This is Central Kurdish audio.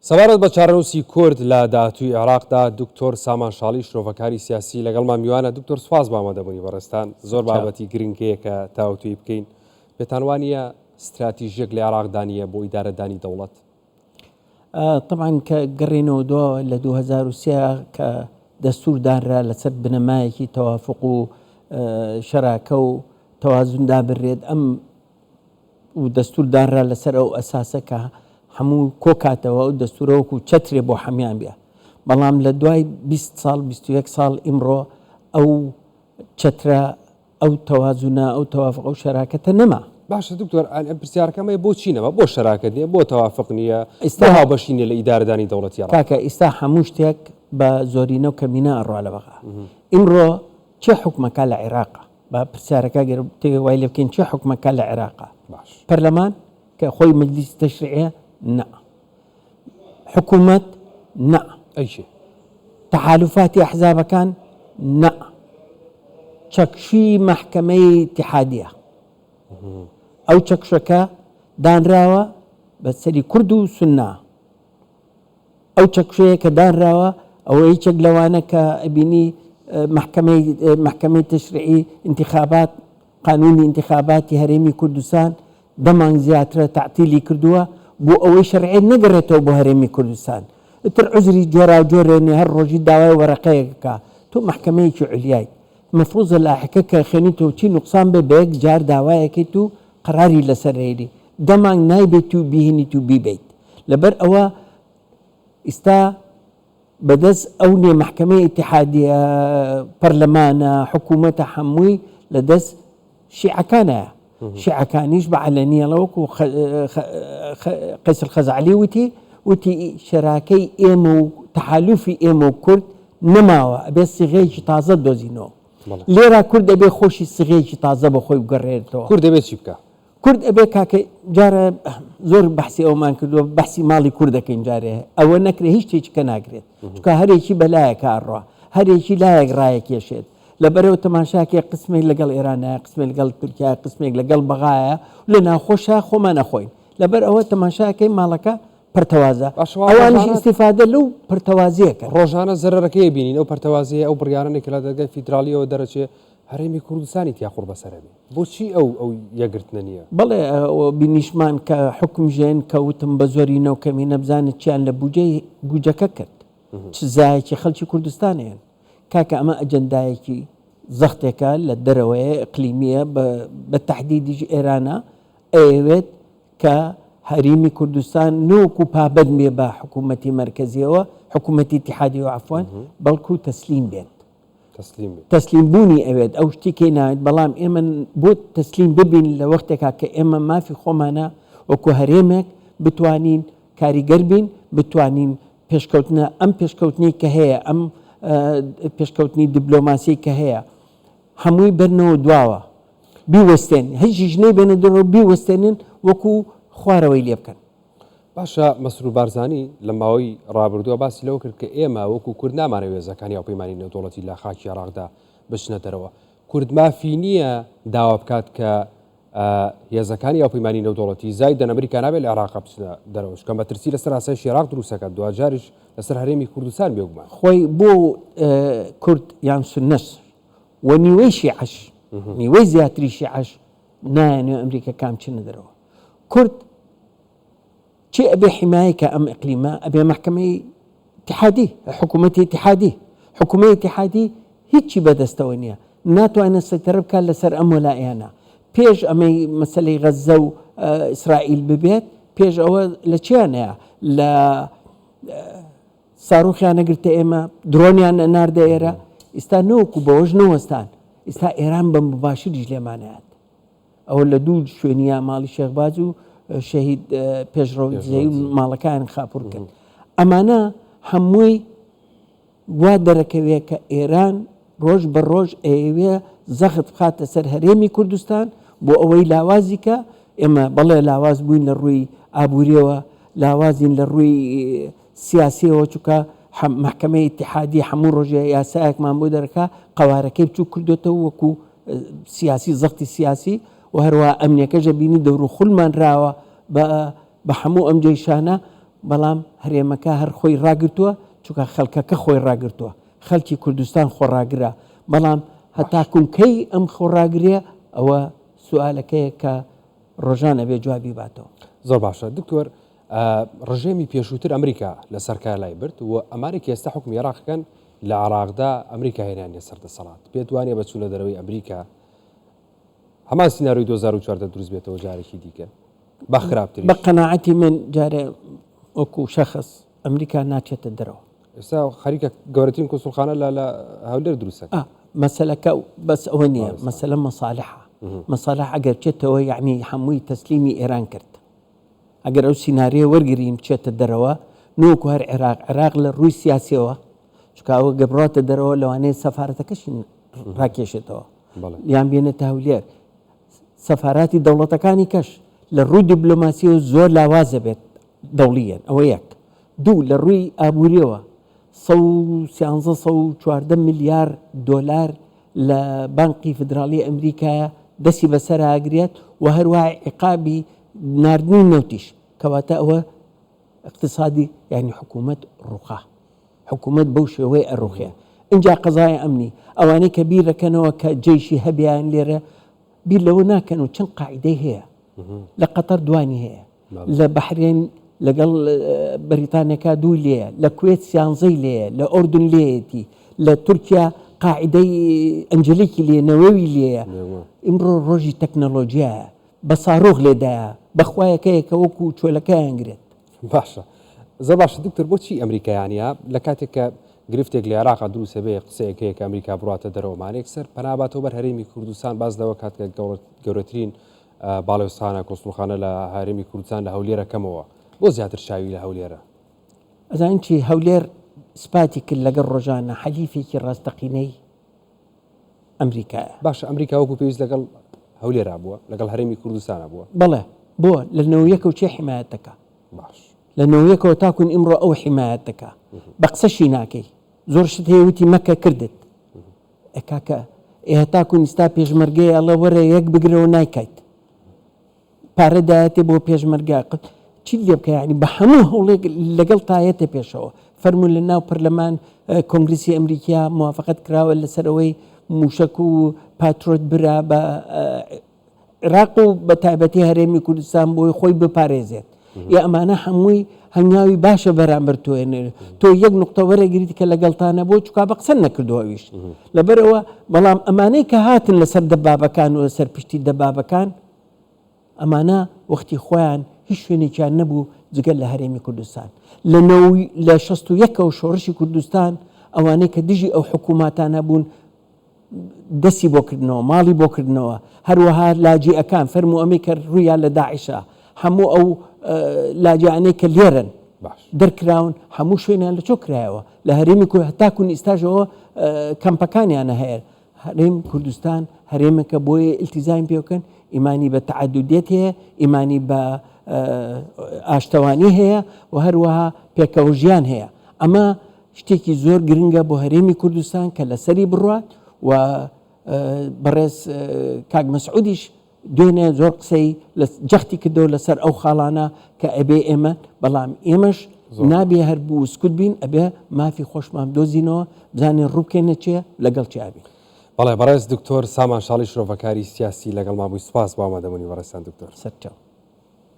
سەبارەت بە چارەنووسی کورد لە داهاتووی عێراقدا دکتۆر سامان شاڵی شرۆڤەکاری سیاسی لەگەڵمان میوانە. دکتۆر سوپاس بۆ ئامادەبوونی بەڕێزتان. زۆر بابەتی گرنگ هەیە کە تاوتوێی بکەین. پێتان وا نییە ستراتیژیەک لە عێراقدا نییە بۆ ئیدارەدانی دەوڵەت؟ تەبعەن کە گەڕێنەوە دواوە لە 2003 کە دەستور دانرا لەسەر بنەمایەکی تەوافق و شەراکە و تەوازن دابنرێت ئەم و دەستور دانرا لەسەر ئەو ئەساسە کە هەموو کۆکاتەوە ئەو دەستورە وەکو چەترێ بۆ حەمیان بێ بەڵام لە دوای 20 ساڵ 21 ساڵ ئیمڕۆ ئەو چەترە ئەو تەوازونە ئەو تەوافق ئەو شەراکەتە نەما. باشە دکتۆر پرسیارەکەم ئەوەیە بۆچی نەما؟ بۆ شەراکەت نییە؟ بۆ تەوافق نییە؟ بۆ هاوبەشی نییە لە ئیدارەدانی دەوڵەتی عێراق؟ کاکە ئیستا هەموو شتێک بە زۆرینە و کەمینە ئەڕوا لە بەغا. ئیمڕۆ کێ حوکمەکا لە عێراقا؟ با پرسیارەکە گەر بتەوێ وای لێ بکەین کێ حوکمەکا لە عێراقا؟ باش. پەرلەمان کە خۆی مەجلیسی تەشریعیە؟ نا. حکوومەت؟ نا. ئەی کێ؟ تەحالوفاتی ئەحزابەکان؟ نا. چەکشی مەحکەمەی ئیتیحادیە. ئەو چەکشەکە دانراوە بە سەری کورد و سوننا. ئەو چەکشەیە کە دانراوە ئەوە یەکێک لەوانە کە ئەبینی مەحکەمەی مەحکەمەی تەشریعی ئینتیخابات قانونی ئینتیخاباتی هەرێمی کوردستان دە مانگ زیاترە تەعتیلی کردووە بۆ ئەوەی شەرعیەت نەگەڕێتەوە بۆ هەرێمی کوردستان ئیتر عوزری جۆراوجۆرێنێ هەر ڕۆژی داوای وەرەقەیەک ئەکا تۆ مەحکەمەیەکی عولیایت مەفروزە لاحیقە کە خوێنیتەوە چی نوقسان بێ بە یەک جار داوایەکەیت و قەراری لەسەر ئەیری دە مانگ نایبەیت و بیهێنیت و بیبەیت لەبەر ئەوە ئیستا بەدەست ئەو نیە مەحکەمەی ئیتیحادیە پەرلەمانە حکوومەتە حەمووی لە دەست شیعەکانایە شیعەکانیش بە عەلەنیەڵە وەکو قەیس الخەزعەلی وتی وتی شەراکەی ئێمە و تەحالوفی ئێمە و کورد نەماوە ئەبێ سیغەیەکی تازە دۆزینەوە لێرا کورد ئەبێ خۆشی سیغەیەکی تازە بە خۆی بگەڕێنێتەوە. کورد ئەبێ چی بکا؟ کورد ئەبێ کاکە جارە زۆر بەحسی ئەومان کردووە بەحسی ماڵی کورد دەکەین جارێ ئەوە نەکرێ هیچ شتێکی کە ناکرێت چونکە هەرێکی بەلایەکە ئەڕوا هەرێکی لایەک ڕایەکێشێت لەبەرەوە تەماشاکێ قسمێک لەگەڵ ئێرانە قسمێک لەگەڵ تورکیا قسمێک لەگەڵ بەغایە لە ناوخۆشە خۆمان ئەخۆین لەبەر ئەوە تەماشاکەی ماڵەکە پەرتەوازە ئەوانیش ئیستیفادە لەو پەرتەوازیەکە. ڕۆژانە زەرەرەکەی بینین ئەو پەرتەوازیە ئەو بڕیارانەی کە لە دەرگای فیدراڵیەوە دەرەچێ هەرێمی کوردستانی تیا قوڕ بەسەر ئەبێ. بۆچی ئەو ئەو یەکگرتنە نییە؟ بەڵێ بینیشمان کە حوکم ژێن کە وتم بە زۆرینە و کەمینە بزانە چیان لە بوجەی بوجەکە کرد چ زایەکی خەڵکی کوردستان هێن کاکە ئەمە ئەجەندایەکی زەختێکە لە دەرەوەیە ئیقلیمیە بە تەحدیدیش ئێرانە ئەیەوێت کە هەریمی کوردستان نەوەکو پابەند بێ بە حکوومەتی مەرکەزیەوە حکوومەتی ئیتیحادیەوە عەفوەن بەڵکو تەسلیم بێت تەسلیم بوونی ئەوێت ئەو شتی کەی ناوێت بەڵام ئێمە بۆ تەسلیم ببین لە وەختێکا کە ئێمە مافی خۆمانە وەکو هەرێمێک بتوانین کاریگەر بین بتوانین پێشکەوتنە ئەم پێشکەوتنی کە هەیە ئەم پێشکەوتنی دیبلۆماسی کە هەیە هەمووی بەرنەوە دواوە بیوەستێن هیچیش نەیبێنە دەرەوە بیوەستێنن وەکو خوارەوەی لێ بکەن. باشە مەسرور بارزانی لە ماوەی ڕابردووە باسی لەوە کرد کە ئێمە وەکو کورد نامانەوێت هێزەکانی هاوپەیمانی نێودەوڵەتی لە خاکی عێراقدا بچنە دەرەوە. کورد مافی نییە داوا بکات کە هێزەکانی هاوپەیمانی نێودەوڵەتی زایدەن ئەمریکا نابێت لە عێراق بچنە دەرەوە چونکە مەترسی لەسەر ئاسایشی عێراق دروست دەکات دواجاریش لەسەر هەرێمی کوردستان بێگومان. خۆی بۆ کورد یان سوننەش و نیوەی شیعەش نیوەی زیاتری شیعەش نایەنێ ئەمریکەکان بچنە دەرەوە. کورد چی ئەبێ حیمایە کە ئەم ئیقلیمە ئەبێ مەحکەمەی ئیتیحادی حکوومەتی ئیتیحادی حکوومەی ئیتیحادی هیچی بەدەستەوە نییە ناتوانێت سەیتەرە بکات لەسەر ئەم وەلائیانە پێش ئەمەی مەسەلەی غەززە و ئیسرائیل ببێت پێش ئەوە لە چیانەیە لە ساروخیان نەگرتە ئێمە درۆنیان ناردە ئێرە ئیستا نەوەکو بەوەش نەوەستان ئیستا ئێران بە مباشریش لێمانەیات ئەوە لە دوو شوێنیا ماڵی شێخ باج و شەهید پێشڕەو دزەیی و ماڵەکان خاپوور کرد. ئەمانە هەمووی وا دەرەکەوێ کە ئێران ڕۆژ بە ڕۆژ ئەیەوێ زەخت بخاتە سەر هەرێمی کوردستان بۆ ئەوەی لاوازی کە ئێمە بەڵێ لاواز بووین لە ڕووی ئابووریەوە لاوازین لە ڕووی سیاسیەوە چونکە مەحکەمەی ئیتیحادی هەموو ڕۆژێ یاسایەکمان بۆ دەرەکا قەوارەکەی بچووک کردوێتەوە وەکو سیاسی زەختی سیاسی و هەروەها ئەمنیەکەش ئەبینی دەوروخولمان راوە بە بە هەموو ئەم جەیشانە. بەڵام هەرێمەکە هەر خۆی ڕاگرتووە چونکە خەڵکەکە خۆی ڕاگرتووە خەڵکی کوردستان خۆڕاگرە بەڵام هەتاکوو کەی ئەم خۆڕاگریە ئەوە سوالەکەیە کە ڕۆژان ئەبێ جوابی باتەوە. زۆر باشە دکتۆر ڕژێمی پێشووتر ئەمریکا لەسەر کار لای برد و ئەمانەی کە ئێستا حوکمی عێراق ئەکەن لە عێراقدا ئەمریکا هێنانیە سەر دەسەڵات پێت وانیە بە چوونە دەرەوەی ئەمریکا هەمان سیناریۆی 2014 دروست بێتەوە جارێکی دیکە بە خراپتریش؟ بە قەناعەتی من جارێ وەکو شەخس ئەمریکا ناچێتە دەرەوە. ئێستا خەریکە گەورەترین کونسوڵخانە لە لە هەولێر دروست ئەکەن. ئا مەسەلەکە بەس ئەوە نییە مەسەلە مەسالحە مەسالح ئەگەر بچێتەوە یەعنی هەمووی تەسلیمی ئێران کرد ئەگەر ئەو سیناریۆیە وەرگرین بچێتە دەرەوە نەوەکو هەر عێراق عێراق لە ڕووی سیاسیەوە چونکە ئەوە گەر بڕاتە دەرەوە لەوانەیە سەفارەتەکەشی ڕاکێشێتەوە یان بێنێتە هەولێر سەفاراتی دەوڵەتەکانی کەش لە ڕووی دیبلۆماسیەوە زۆر لاوازە بێت دەوڵیەن ئەوە یەک دوو لە ڕووی ئابووریەوە 113 114 ملیار دۆلار لە بانقی فیدراڵی ئەمریکایە دەستی بەسەرا ئەگرێت و هەروەها عیقابی ناردنی نەوتیش کەواتە ئەوە اقتصادی یعنی حکوومەت ڕوخا حکوومەت بەو شێوەیە ئەڕوخێ ئینجا قەزای ئەمنی ئەوانەی کە بیرەکەنەوە کە جەیشی هەبیان لێرە بیر لەوە ناکەن و چەند قاعدەی هەیە لە قەتەر دوانی هەیە لە بەحرێن لەگەڵ بەریتانیەکە دووی لێیە، لە کوێت سیانزەی لێیە، لە ئۆردن لێیەتی، لە تورکیا قاعیدەی ئەنجلیکی لێ نەوەوی لێیە، ئیمڕۆ ڕۆژی تەکنەڵۆجیایە، بە ساروخ لێدایە، بە خوایەکەیە کە وەکو چۆلەکەیان گرێت. باشە زۆر باشە دکتۆر بۆچی ئەمریکا یانە لە کاتێک کە گرفتێک لە عێراقا دروست هەبێ قسەیەک هەیە کە ئەمریکا بڕاتە دەرەوە مانێک سەر پەنا باتەوە بەر هەرێمی کوردستان باس لەوە کات کە گەورەترین باڵێوزخانە، کۆنسوڵخانە، لە هەرێمی کوردستان لە هەولێرە کەمەوە، بۆ زیاتر چاوی لە هەولێرە؟ ئەزانی چی، هەولێر ئیسپاتی کرد لەگەڵ ڕۆژانە حەلیفێکی ڕاستەقینەی ئەمریکایە. باشە ئەمریکا وەکو پێویست لەگەڵ هەولێرا بووە؟ لەگەڵ هەرێمی کوردستانا بووە؟ بەڵێ بۆ لە نەوەیەکەوە کێ حیمایەت دەکا؟ باش. لە نەوەیەکەوە تاکون ئیمڕۆ ئەو حیمایەت دەکا. بە قسەشی ناکەی. زۆر شت هەیە وتی مەکە کردت. ئێ کاکە ئێ هەتاکو ئیستا پێشمەرگەیە ئەڵێ وەرە یەک بگرەوە نایکایت پارە دایەتێ بۆ پێشمەرگە چیت لێ بکە یعنی بە هەموو هەوڵێک لەگەڵ تایەتە پێشەوە فەرموو لە ناو پەرلەمان کۆنگرسی ئەمریکا موافقەت کراوە لەسەر ئەوەی موشک و پاترۆت برا بە عێراق و بە تایبەتی هەرێمی کوردستان بۆی خۆی بپارێزێت یا ئەمانە هەمووی هەنگاوی باشە بەرامبەر تۆ تۆ یەک نقطە وەرەگریت کە لەگەڵتانە بۆ چکا بە قسە نەکردو ئەویش لەبەرەوە بەڵام ئەمانەی کە هاتن لەسەر دەبابەکان و لەسەر پشتی دەبابەکان ئەمانە وەختی خۆیان هیچ شوێنێکیان نەبوو جگەل لە هەرێمی کوردستان لە لە 61ەوە شۆڕشی کوردستان ئەوانەی کە دژی ئەو حکووماتانە بوون دەستی بۆ کردنەوە، ماڵی بۆ کردنەوە، هەروەها لاجیئەکان، فەرموو ئەمەی کە ڕوویان لە داعشە، هەموو ئەو لاجیانەی کە لێرەن دەرکراون، هەموو شوێنیان لە چۆ کرایەوە؟ لە هەرێمی کورد هەتاکوون ئیستاش ئەوە کەمپەکانیانە هەیە. هەرێم کوردستان هەرێمێکە بۆیە ئیلتیزامی پێ بکەن، ئیمانی بە تەعەدودیەت هەیە، ئیمانی بە ئاشتەوانی هەیە و هەروەها پێکەوەژیان هەیە. ئەمە شتێکی زۆر گرنگە بۆ هەرێمی کوردستان کە لەسەری بڕوات و بەڕێز کاک مەسعودیش دوێنێ زۆر قسەی جەختی کردەوە لەسەر ئەو خاڵانە کە ئەبێ ئێمە بەڵام ئێمەش نابێ هەر بوو سکوت بین ئەبێ مافی خۆشمان دۆزینەوە بزانین ڕووبکەینە چێ لەگەڵ چێ بین. بەڵێ بەڕێز دکتۆر سامان شاڵی شرۆڤەکاری سیاسی لەگەڵمان بووی سوپاس بۆ ئامادەبوونی بەڕێزتان دکتۆر. سەرچاو.